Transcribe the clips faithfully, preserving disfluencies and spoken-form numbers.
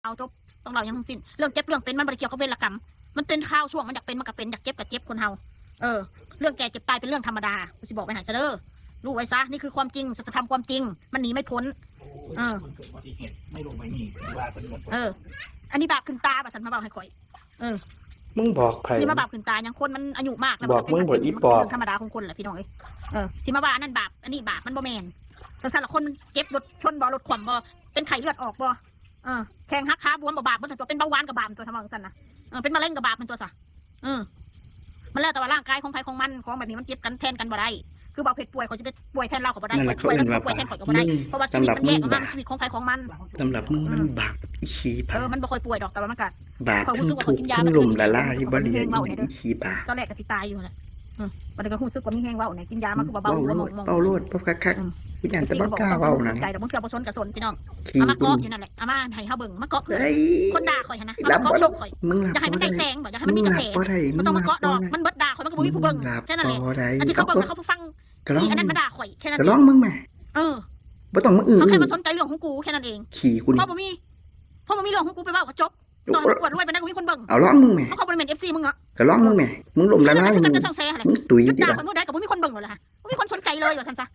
เอาจบ ต้องเล่าหยังทั้งสิ้น เรื่องเจ็บเรื่องเป็นมันบ่ได้เกี่ยวกับเวรกรรม มันเป็นคราวช่วงมันอยากเป็นมันก็เป็น อยากเจ็บก็เจ็บคนเฮา เออ เรื่องแก่เจ็บตายเป็นเรื่องธรรมดา กูสิบอกไว้ให้ซะเด้อ รู้ไว้ซะ นี่คือความจริง สัจธรรมความจริง มันหนีไม่พ้น เออ เออ อันนี้บาปขึ้นตาบ่าซั่นมาเว้าให้ข่อย เออ มึงบอกไผ นี่มาบาปขึ้นตา ยังคนมันอายุมากแล้ว บอกมึงบ่อีปอบ เรื่องธรรมดาของคนแหละพี่น้องเอ้ย เออ สิมาว่าอันนั้นบาป อันนี้บาป มันบ่แม่น ซั่นละคนมันเจ็บรถชนบ่ รถคว่ำบ่ เป็นไข้เลือดออกบ่ เออ แข้งหักขาบวมบ่ บาป มันตัว เป็นเบาหวานก็บาปตัว ทำไมซั่นนะ เออ เป็นมะเร็งก็บาป มันตัวซะ เออ มันแล้วแต่ว่าร่างกายของไผของมัน ของแบบนี้มันเจ็บกันแทนกันบ่ได้ คือบ่าวเพชรป่วย เขาสิไปป่วยแทนลาวก็บ่ได้ นั่นแหละ ป่วยแล้ว เขาเอิ้นว่า สิป่วยแทนข่อยก็บ่ได้ บาป เพราะว่าชีวิตมันแยกออกมา มันชีวิตของไผของมัน สำหรับมึงมันบาปอีขี้บาป เออ มันบ่ค่อยป่วยดอก แต่ว่ามันก็ บาป ความรู้สึกว่าเขากินยา ทั้งทุกข์ทั้งลมละลาย บ่ได้อีขี้บาป ตอนแรกก็สิตายอยู่แหละ อืม บัดนี้ก็รู้สึกว่ามีแฮงเว้าเนี่ย กินยามาคือว่าเบาหัวมองๆ เว้าโลด เว้าโลด บ่คักๆ อืม กูย่านแต่บ่กล้าเว้านะ สิบ่บอกว่ามันคือใจดอก บางเทื่อบ่สนก็สนพี่น้อง ขี้ เอามาเกาะอยู่นั่นแหละ เอามาให้เฮาเบิ่ง มาเกาะ เอ้ย คนด่าข่อยหั่นนะ อีหลับ มาเกาะ บ่ ช่องข่อย มึงหลับ อยากให้มันได้ บ่ได้ แสงบ่ อยากให้มันมีกระแส มึงหลับบ่ได้ บ่ต้องมาเกาะดอก มึงหลับบ่ได้ มันเบิดด่าข่อย มันก็บ่มีผู้เบิ่ง มึงหลับ แค่นั้นแหละ บ่ได้ อันที่เขาเบิ่ง เอา เขาฟัง ก็ลอง อีอันนั้นมาด่าข่อย แค่นั้น ก็ลองมึงแหม เออ บ่ต้องมาอื้อ เขาแค่มาสนใจเรื่องของกูแค่นั้นเอง ขี้กูนี่ เพราะบ่มี เพราะบ่มีเรื่องของกูไปเว้าก็จบ ตอนกูอวดรวยปานใดก็มีคนเบิ่ง เอาลองมึงแหม เพราะเขาบ่ได้แม่น เอฟซี มึงเนาะ ก็ลองมึงแหม มึงล้มละลาย มึง มึงตุ้ย ด่าข่อยมื้อใดก็บ่มีคนเบิ่งเลยล่ะ บ่มีคนสนใจเลยว่าซั่นซะ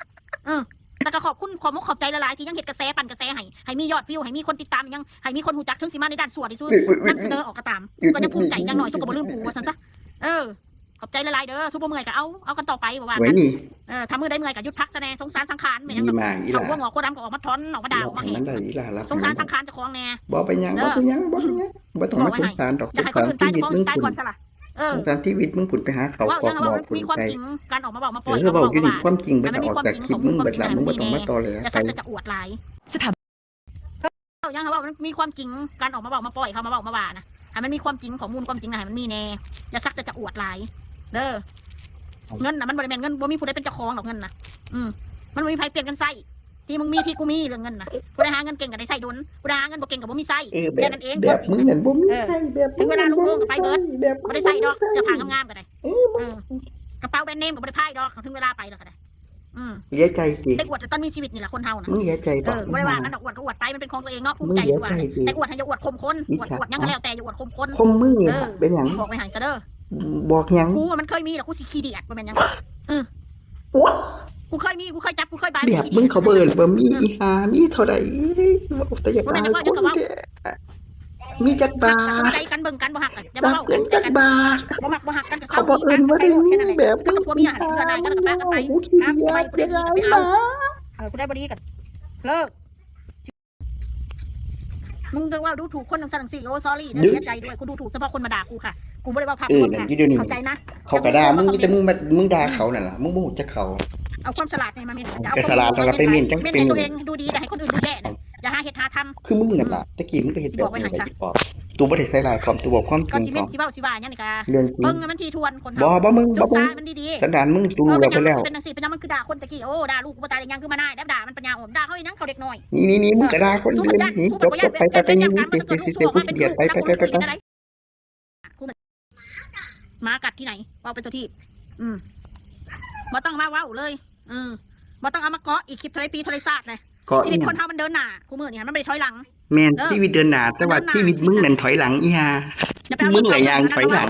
เออ แต่ก็ขอบคุณ ขอบมกขอบใจหลายๆ ที่ยังเฮ็ดกระแส ปั่นกระแสให้ ให้มียอดวิว ให้มีคนติดตาม ยังให้มีคนรู้จัก ถึงสิมาในด้านชั่วที่สุด นำเสนอออกก็ตาม กูก็ยังภูมิใจ อย่างน้อยสุดก็บ่ลืมกูว่าซั่นซะ เออ ขอบใจหลายๆ เด้อ สู้บ่เมื่อยก็เอา เอากันต่อไป ว่าว่า ไว้ กัน นี่ เออ ถ้ามื้อใดเมื่อยก็หยุดพักซะแน่ สงสารสังขาร แม่นหยัง ดีมาก อีห เฒ่า ล่า หัวงอกหัวดำก็ออกมาถอน ออกมาด่า ออกมาให้มันได้ อีหล่า รับ สงสารสังขารเจ้าของแน่ บ่เป็นหยัง เออ บ่เป็นหยัง บ่เป็นหยัง บ่ต้องมา บอกไว้ สงสารดอก ให้ สงสารชีวิตมึง สงสารคนตายก่อนซะล่ะ เออ สงสารชีวิตมึงพุ้น ไปหาข้าว เว้า กอก หยัง หม้อ ว่ามัน พุ้น มีความ ไป จริง การออกมาเว้ามาปล่อย เออ เว้าอยู่นี่ ความจริง มันก็ออกจากคลิปมึงเบิดล่ะ มึงบ่ต้องมาตอแหล อย่าสักแต่จะอวดหลาย ถาม เจ้ายังว่ามันมีความจริง การออกมาเว้ามาปล่อยเขามาเว้ามาว่านะ ให้มันมีความจริง ข้อมูลความจริงนะ ให้มันมีแน่ อย่าสักแต่จะอวดหลาย เด้อ เงินน่ะมันบ่ได้แม่นเงิน บ่มีผู้ใดเป็นเจ้าของดอกเงินน่ะ อืม มันบ่มีไผเปลี่ยนกันใช้ ที่มึงมีที่กูมีเรื่องเงินน่ะ ผู้ใดหาเงินเก่งก็ได้ใช้ดน ผู้ใดหาเงินบ่เก่งก็บ่มีใช้ เออ แบบ แค่นั้นเอง แบบมึงนั่นบ่มีใช้ แบบมึง เออ ถึงเวลาลงๆก็ไปเบิด แบบมึง บ่ได้ใช้ดอก เสื้อผ้างามๆก็ได้ เออ เออ กระเป๋าแบรนด์เนมก็บ่ได้พายดอก ถึงเวลาไปแล้วก็ได้ อืม เหลือใจติ ได้อวดแต่ตอนมีชีวิตนี่แหละคนเฮานะ มึงเหลือใจบ่ เออ บ่ได้ว่ากันดอก อวดก็อวดไป มันเป็นของตัวเองเนาะ ภูมิใจดีกว่า มึงเหลือใจติ แต่อวดให้อย่าอวดข่มคน อิจฉา อวด อวดหยังก็แล้วแต่ อย่าอวดข่มคน ข่มมึงนี่ เออ ล่ะ เป็นหยัง บอกไว้ให้ซะเด้อ บอกหยัง กูมันเคยมีแล้ว กูสิขี้เดียด บ่แม่นหยัง เออ โอ๊ย กูเคยมี กูเคยจับ กูเคยบาย แบบมึงเขาบ่เอิ้นว่ามี อีห่า มีเท่าใด เว้าแต่อยากอายคนแท้ มีจักบาท สนใจกันเบิ่งกัน บ่ฮักกัน อย่ามาเว้ากัน จักบาท บ่มักบ่ฮักกันก็เซา เขาบ่เอิ้นว่าได้มีแบบ คือกับผัวเมียหั่นแหละ เพื่อนนายกันแล้วก็ปะกันไป กูขี้เดียด หาผัวใหม่ผู้ใดดีก็ไปเอา เออ ผู้ใดบ่ดีก็เลิก มึงจะว่าดูถูกคนจังซั่นจังซี่ โอ้ sorry เด้อ เสียใจด้วย กูดูถูกเฉพาะคนมาด่ากูค่ะ กูบ่ได้ว่าพาด เออ พิง นั่น ค่ะ อยู่เดี๋ยวนี้ เข้าใจนะ เขาก็ด่ามึง มีแต่มึงมา มึงด่าเขานั่นล่ะ มึงบ่รู้จักเขา เอาความฉลาดนี่มาเม้น ก็ฉลาดนั่นล่ะ ไปเม้นจัง เม้นให้ตัวเองดูดี แต่ให้คนอื่นดูแย่นะ อย่าหาเฮ็ดหาทำ คือมึงนั่นล่ะ ตะกี้มึงก็เฮ็ดแบบนี้ สิบอกไว้ให้ซะ ตูบ่ได้ใส่ร้ายพร้อม ตูบอกความจริง ก็สิ พร้อม เม้นสิเว้าสิว่าหยังนี่ก็ เรื่องจริง เบิ่งให้มันถี่ถ้วนคนเฮา บ่ บ่มึง ศึกษามันดีๆ สันดานมึง ตูรู้แล้ว เออ ไปแล้ว เป็นจังซี่ เป็นหยังมันคือด่าคนตะกี้ โอ้ ด่าลูกกูบ่ตายได้หยัง คือมาหน้าด่าด่ามันปัญญาอ่อน ด่าเขาอีหยัง เขาเด็กน้อย นี่ นี่ นี่ มึงก็ด่าคน เออ เดียวนี่ จบไป ไป ไป ไป ไป ไป ไป ไป หมากัดที่ไหน เว้าไปทั่วทีป อืม บ่ต้องมาเว้าเลย อืม บ่ต้องเอามาเกาะอีก คลิปเท่าไรปีเท่าไรชาติเลย เกาะ ชีวิต อีหยัง คนเฮามันเดินหน้า กูมื้อนี่มันบ่ได้ถอยหลัง แม่น เออ ชีวิตเดินหน้า แต่ว่า เดินหน้า ชีวิตมึงนั่นถอยหลัง อีห่า อย่าไปเอา มึงแหละย่างถอยหลัง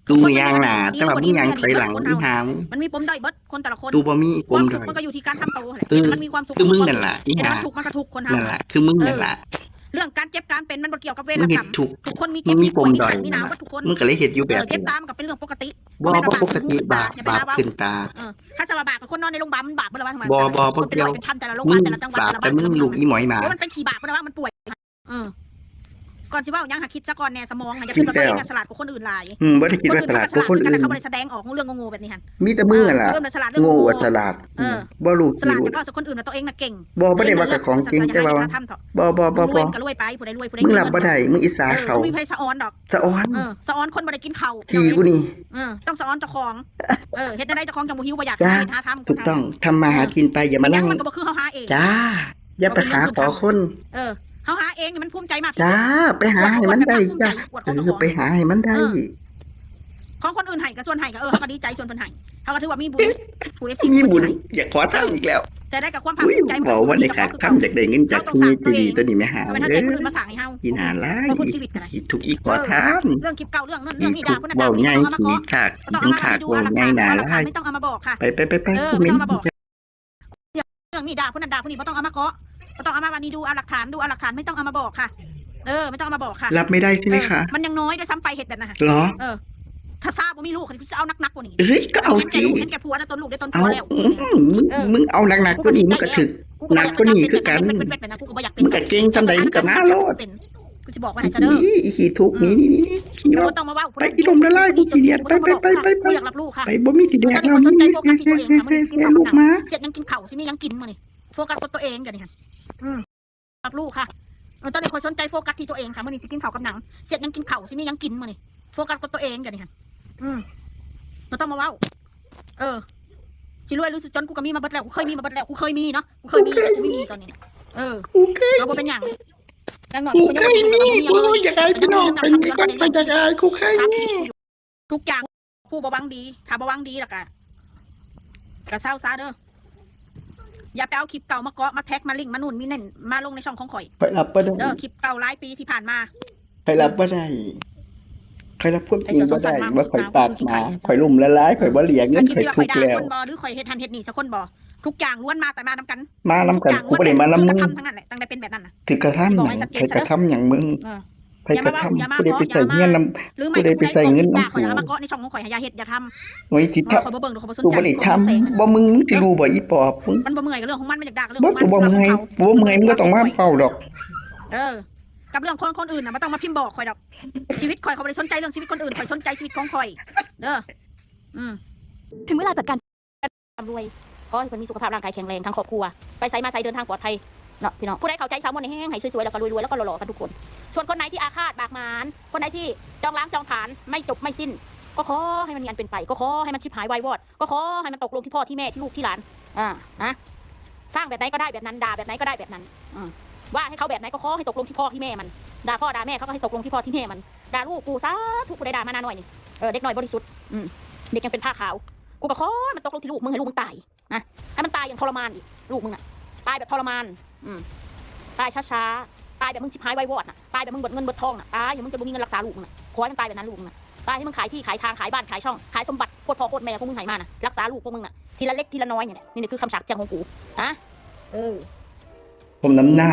ตูย่างหน้า แต่ว่ามึงย่างถอยหลัง อีห่า มันมีปมด้อยเบิด คนแต่ละคน ตูบ่มีปมด้อย ความสุขมันก็อยู่ที่การทำโตแหละ เออ มันมีความสุข คือมึงนั่นล่ะ อีห่า เห็นมันทุกข์มันก็ทุกข์คนเฮา นั่นล่ะ คือมึงนั่นล่ะ เออ เรื่องการเจ็บการเป็นมันบ่เกี่ยวกับเวรกับกรรม มึงเฮ็ดทุกข์ ทุกคนมีเจ็บ มึงมีปมด้อย มีหนาวหมดทุกคน มึงก็เลยเฮ็ดอยู่แบบนี้ เออ เจ็บตามันก็เป็นเรื่องปกติ บ่ บ่ปกติ บาป อย่าไป บาป หาว่า ขึ้นตา เออ ถ้าจะว่าบาปกับคนนอนในโรงพยาบาลมันบาปบ่ล่ะวะ บ่ บ่ บ่เกี่ยว เป็นร้อยเป็นพันแต่ละโรงพยาบาลแต่ละจังหวัด บาป แต่ละบ้าน แต่มึงลูกอีหมอยหมา โอ้ มันเป็นขี้บาปบ่ล่ะวะ มันป่วย เออ ก่อนสิเว้าหยังหาคิดซะก่อนแน่ สมองน่ะ อย่าคิดว่าตัวเองน่ะฉลาดกว่าคนอื่นหลาย อืม บ่ได้คิดว่าฉลาดกว่าคนอื่น เขาบ่ได้แสดงออกเรื่องโง่ๆแบบนี้หั่น มีแต่มึงนั่นล่ะ เออ เริ่มน่ะฉลาดเรื่อง โง่ โง่ อวดฉลาด เออ บ่รู้ ฉลาด บ่รู้ แต่ก็เอาคนอื่นน่ะตัวเองน่ะเก่ง บ่ บ่ได้ว่าเจ้าของเก่ง แต่ว่า บ่ บ่ บ่ บ่ มึงรวยก็รวยไป ผู้ใดรวย ผู้ใด มึงรับบ่ได้ มึงอิจฉาเขา เออ บ่มีไผสะออนดอก สะออน เออ สะออนคนบ่ได้กินข้าว อีกูนี่ เออ ต้องสะออนเจ้าของ เออ เฮ็ดจั่งใดเจ้าของจั่งบ่หิวบ่อยาก จ้า หาเฮ็ดหาทำ ถูกต้อง ทำมาหากินไป อย่ามานั่ง เออ มันก็บ่คือเฮาหาเอง จ้า อย่าไปหาขอคน เออ เฮาหาเองนี่มันภูมิใจมากที่สุด จ้า ไปหาให้มันได้ อวดคนก็ภูมิใจ จ้า อวดของ เออ เจ้าของ ไปหาให้มันได้ เออ ของคนอื่นให้ก็ส่วนให้ก็เออเฮาก็ดีใจส่วนเพิ่นให้เฮาก็ถือว่ามีบุญผู้ เอฟซี มีบุญ ให้ อยากขอทานอีกแล้ว แต่ได้กับความภาค อุ้ย ภูมิใจ บอกว่าในขาดคำอยากได้เงินจากผู้มีผู้ดีตัวนี้แม่หา เอาไป เอ ทำใจ อ คนอื่นมาสั่งให้เฮา อีหน้าร้าย มาพูดชีวิตกันนะ อีขี้ทุกข์อีขอทาน เรื่องคลิปเก่าเรื่องนั้น อี เรื่องนี้ ทุ ด่าก คนนั้นด่าคนนี้ ข์เว้าใหญ่ ไม่ต้องเอามา ขี้ เกาะ ขาก ไม่ต้องเอามา ขี้ขาก ดูเอาหลักฐาน เว้าใหญ่หน้า เอาหลักฐาน ร้าย ไม่ต้องเอามาบอกค่ะ ไปไปไปไป เออ กู ไม่ ไม่ ต้องเอามาบอก เรื่องนี้ด่าคนนั้นด่าคนนี้ไม่ต้องเอามาเกาะไม่ต้องเอามาวันนี้ดูเอาหลักฐานดูเอาหลักฐานไม่ต้องเอามาบอกค่ะ เออไม่ต้องเอามาบอกค่ะ รับไม่ได้ใช่ไหมคะ เออมันยังน้อยด้วยซ้ำไปเหตุแบบนั้นน่ะ เหรอ เออ ถ้าซาบ่มีลูกเขาจะเอานักๆกว่านี้ เอ้ยก็เอา เห็นแก่ สิ ลูกเห็นแก่ผัวนะจนลูกได้ตน เอา ผัวแล้ว อืมมึง เออ มึงเอาหนักๆกว่านี้มึงก็ถือ หนักกว่านี้คือกัน เป็นแบบนั้นกูก็บ่อยากเป็น มึงก็เก่งจำใดมึงก็มาโลด เป็นกูจะบอกว่าให้ซะเด้อ นี่อีขี้ทุกข์นี่นี่นี่นี่ แล้วก็ต้องมาเว้า ไปอีหลมละลายกูขี้เดียดไปไปไปไปไป กูอยากรับรู้ค่ะ ไปบ่มีที่แดก แล้ว แล้ว คนสนใจ นี่ โฟกัสที่ตัวเองค่ะ แซ่ลูกมา เสียดยังกินเข่าที่นี่ยังกินมานี่โฟกัสกับตัวเองกันนี่ค่ะอืมรับรู้ค่ะเออตอนนี้คนสนใจโฟกัสที่ตัวเองค่ะมื่อนี้สิกินเข่ากับหนังเสียดยังกินเข่าที่นี่ยังกินมานี่โฟกัสกับตัวเองกันนี่ค่ะอืมเราต้องมาเว้า เออสิรวยหรือสิจนกูก็มีมาเบิดแล้วกูเคยมีมาเบิดแล้วกูเคยมีเนาะกูเคยมีแต่กูไม่มีตอนนี้เออ กูเคย เราบ่เป็นอย่างอย่างน้อย กู ก็ยัง เคย บ่ มี มี กูอยากให้พี่น้องเป็นเด็กไปจากอายกูเคยมี ทุกอย่างผู้บ่หวังดี ถ้าบ่หวังดีแล้วก็ก็เศร้าซะเด้ออย่าไปเอาคลิปเก่ามาเกาะมาแท็กมาลิงก์มานู่นมีนั่นมาลงในช่องของข่อย ข่อยรับบ่ได้ เด้อคลิปเก่าหลายปีที่ผ่านมา ข่อยรับบ่ได้ข่อยรับความจริงบ่ได้ว่าข่อยปากหมาข่อยล้มละลายข่อยบ่เหลียเงินข่อยทุกข์แล้ว คนบ่หรือข่อยเฮ็ดหันเฮ็ดนี่สักคนบ่ทุกอย่างล้วนมาแต่มานำกัน มานำกันกูบ่ได้มานำมึง ทั้งนั้นแหละตั้งแต่เป็นแบบนั้นน่ะ ถือกระทำหยังใครกระทำหยังมึง เออ ใครกระทำ อย่ามา กูได้ไปใส่เงินนำ หรือ กูได้ไปใส่เงินนำ ข่อย กู เอามาเกาะในช่องของข่อยอย่าเฮ็ดอย่าทำ โอ้ยสิ ข่ ทำ อยบ่เบิ่งดอกข่อยบ่สน กู ใจ บ่ได้ทำบ่มึงมึงสิรู้บ่อีปอบมึง มันบ่เมื่อยกับเรื่องของมันมันอยากด่ากับเรื่อง บ่ ของมัน กูบ่เมื่อยกูบ่เมื่อยมึงบ่ต้องมาเฝ้าดอก เออ กับเรื่องคนคนอื่นน่ะบ่ต้องมาพิมพ์บอกข่อยดอกชีวิตข่อยข่อยบ่ได้สนใจเรื่องชีวิตคนอื่นข่อยสนใจชีวิตของข่อยเด้ออืม ถึงเวลาจัดการ ร่ำรวยขอให้เพิ่นมีสุขภาพร่างกายแข็งแรงทั้งครอบครัว ไปไสมาไสเดินทางปลอดภัยเนาะพี่น้องผู้ใดเข้าใจสาวมนต์นี่แฮงให้สวยๆแล้วก็รวยๆแล้วก็หล่อๆกันทุกคน ส่วนคนไหนที่อาฆาตบาดหมางคนไหนที่จองล้างจองผลาญไม่จบไม่สิ้น ก็ขอให้มันมีอันเป็นไป ก็ขอให้มันชิบหายวายวอด ก็ขอให้มันตกลงที่พ่อที่แม่ที่ลูกที่หลานอ่านะสร้างแบบไหนก็ได้แบบนั้นด่าแบบไหนก็ได้แบบนั้นอืมว่าให้เขาแบบไหนก็ขอให้ตกลงที่พ่อที่แม่มันด่าพ่อด่าแม่เขาก็ให้ตกลงที่พ่อที่แม่มันด่าลูกกูสาธุผู้ใดด่ามานาน้อยนี่เออเด็กน้อยบริสุทธิ์อืมเด็กยังเป็นผ้าขาว กูก็ขอให้มันตกลงที่ลูกมึงให้ลูกมึงตายนะให้มันตายอย่างทรมานอีกลูกมึงน่ะ ตายแบบทรมาน อืมตายช้าๆตายแบบมึงชิบหายวายวอดน่ะตายแบบมึงเบิดเงินเบิดทองน่ะตายอย่างมึงจนบ่มีเงินรักษาลูกมึงน่ะขอให้มันตายแบบนั้นลูกมึงน่ะตายให้มึงขายที่ขายทางขายบ้านขายช่องขายสมบัติโคตรพ่อโคตรแม่พวกมึงให้มาน่ะรักษาลูกพวกมึงน่ะทีละเล็กทีละน้อยนี่แหละนี่คือคำสาปแช่งของกูฮะเออ สมน้ำหน้า